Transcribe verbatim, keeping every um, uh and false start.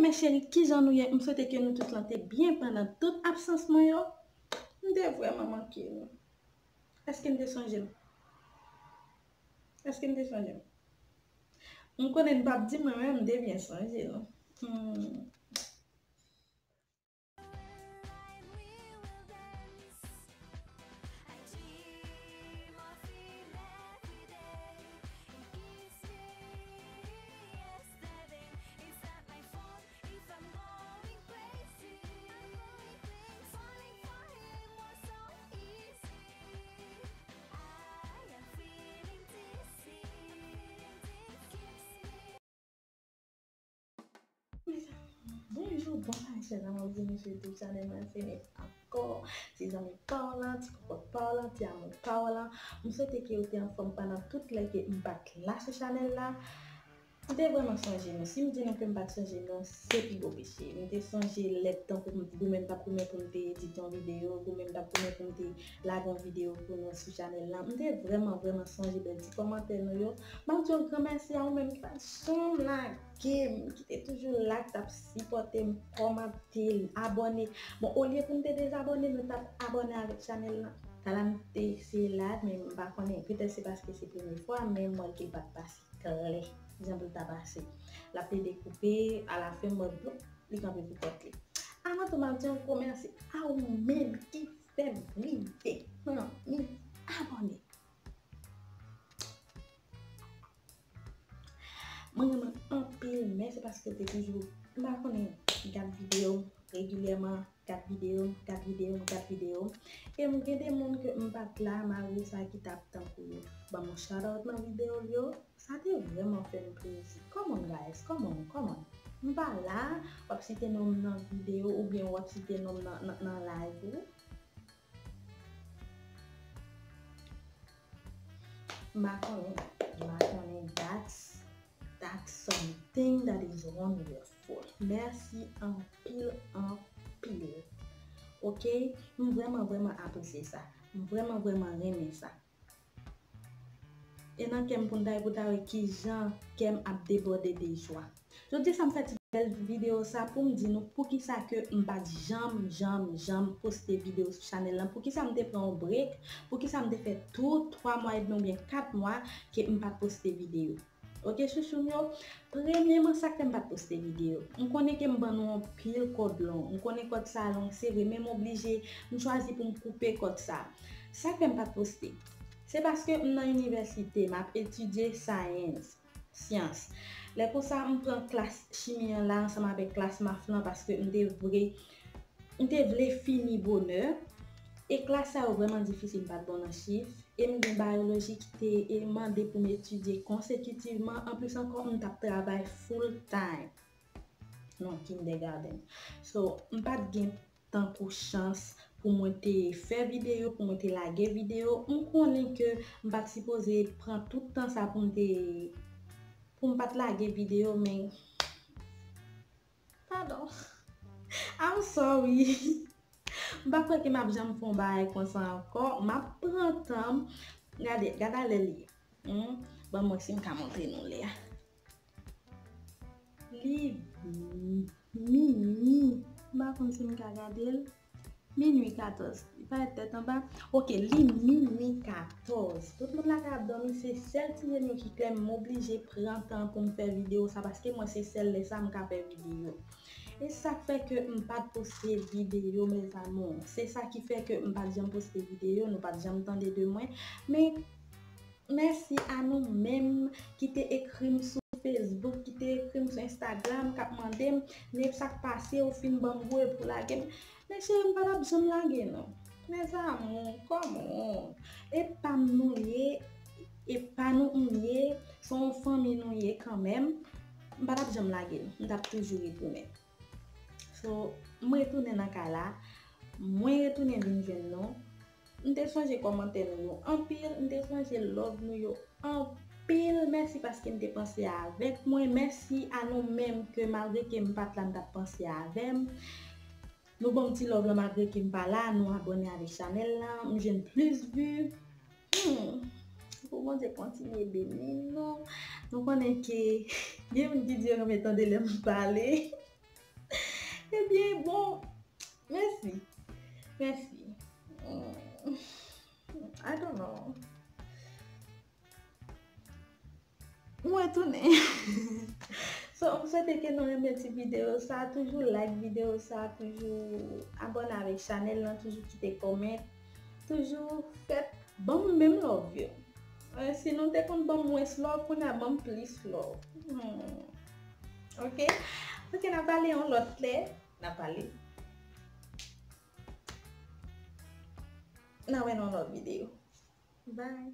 Mes chéris, kijan nou ye? M swete ke nou tout lan te byen pandan tout absans mwen yo. M te vrèman manke nou. Èske n te sonje m? Èske n te sonje m? M konnen n p ap di mwen, men m te byen sonje nou. Hmm. Bonjou, bonswa, chè zanmi, byenvini sou YouTube chanèl mwen, se Nef ankò. Ti zanmi pa w lan, ti kòkòt pa w lan, ti amou pa w lan. M swete ke ou te anfòm pandan tout lè ke m pa t la sou chanèl la. M te vrèman sonje nou. Si m di nou ke m pa t sonje nou, se pi gwo peche. M te sonje lè tankou m, goumen m t ap goumen pou m te edite yon videyo, goumen m t ap goumen pou m te lage yon videyo pou nou sou chanèl la. M te vrèman, vrèman sonje bèl ti kòmantè nou yo. M ap di yon gran mèsi a ou menm ki pa t janm lage m, ki te toujou la, ki t ap sipòte m, kòmante, abòne. Bon, olye pou n te dezabòne, nou t ap abòne avèk chanèl la. Tala m te eseye la, men m pa konnen, petèt se paske se premye fwa, men m wè l ke l pa t pase klè jan pou l ta pase. L ap plede koupe, alafen m wè bloup, li kanpe pou kòt li. Avan tou, m ap di yon gwo mèsi a ou menm ki fè m rive, fanmi, abòne. Mwen renmen anpil, mèsi paske w te toujou, m pa konnen, gad videyo m regilyèman, gad videyo m, gad videyo m, gad videyo m. E m gen de moun ke m pa t la, malgre sa, ki t ap tankou yo ban m yon shout out nan videyo l yo. Sa te vrèman fè m plezi. Come on, guys, come on, come on. M pa la, w ap site non m nan videyo oubyen w ap site non m nan, nan, nan live ou. M pa konnen, m pa konnen, that's, that's something that is wonderful. Mèsi anpil, anpil. Oke? M vrèman, vrèman apresye sa. M vrèman, vrèman renmen sa. E nan kè m pou n ta, pou ta wè kijan kè m ap debòde de jwa. Jodi a sa m fè ti bèl videyo sa pou m di nou poukisa ke m pa t janm, janm, janm poste videyo sou chanèl lan, poukisa m te pran yon break, poukisa m te fè tou twa mwa edmi oubyen kat mwa ke m pa t poste videyo. Oke, chouchou m yo, premyeman, sa k fè m pa t poste videyo? M konnen ke m ban nou anpil kòd long, m konnen kòd sa long, se vre, men m oblije, m chwazi pou m koupe kòd sa. Sa k fè m pa t poste? Se paske m nan inivèsite, m ap etidye science. Syans. Lè konsa, m pran klas chimi an la ansanm avèk klas math lan paske m te vle, m te vle fini bonè. E klas sa yo vrèman difisil, m pa t bon nan chif. E m gen bayoloji ki te, e, mande pou m etidye konsekitivman. Anplis ankò, m t ap travay full time nan kindergarten. So, m pa t gen tankou chans pou mwen te fè videyo, pou mwen te lage videyo. M konnen ke m pa t sipoze pran tout tan sa pou m te, pou m pa t lage videyo, men, padon. I'm sorry. M pa kwè ke m ap janm fè yon bagay konsa ankò. M ap pran tan m. Gade, gade alè li ye. Hmm? Ban m wè si m ka montre nou lè a. Li minui. M pa konn si m ka gade l. Minui katòz. Li parèt tèt anba. Oke, li minui katòz. Tout moun la ka ap dòmi, se sèl ti je m yo ki klè, m oblije pran tan pou m fè videyo sa, paske mwen se sèl lè sa m ka fè videyo. E sa k fè ke m pa t poste videyo, mes amours. Se sa ki fè ke m pa t janm poste videyo, nou pa t janm tande de mwen. Men, mèsi a nou menm ki te ekri m sou Facebook, ki te ekri m sou Instagram, k ap mande m, Nef, sa k pase, ou fin ban m gou epi w lage m. Men cheri, m pa t ap janm lage non. Mes amours, come on. E pa m nou ye, e pa nou m ye, se yon fanmi nou ye kanmenm. M pa t ap janm lage nou. M t ap toujou retounen. So, m retounen nan kay la. Mwen retounen vin jwenn nou. M te sonje kòmantè nou yo anpil. M te sonje love nou yo anpil. Mèsi paske n te panse avèk mwen. Mèsi a nou menm ke malgre ke m pa t la, n t ap panse avè m. Nou ban m ti love lan malgre ke m pa la. Nou abòne avèk chanèl lan. M jwenn plis vi. Hmm. Pou Bondye kontinye beni nou. Nou konnen ke gen moun ki di yo renmen tande lè m pale. Ebyen, bon, mèsi. Mèsi. Mm, I don't know. Mwen tounen. So, m swete ke nou renmen ti videyo sa. Toujou like videyo sa. Toujou abòne avèk chanèl lan. Toujou kite kòmant. Toujou fè ban m menm love yo. Eh, si nou te konn ban m mwens love, kounye a ban m plis love. Hmm. Ok? Ok, n a pale yon lòt lè. N a pale. N a wè nan yon lòt videyo. Bye.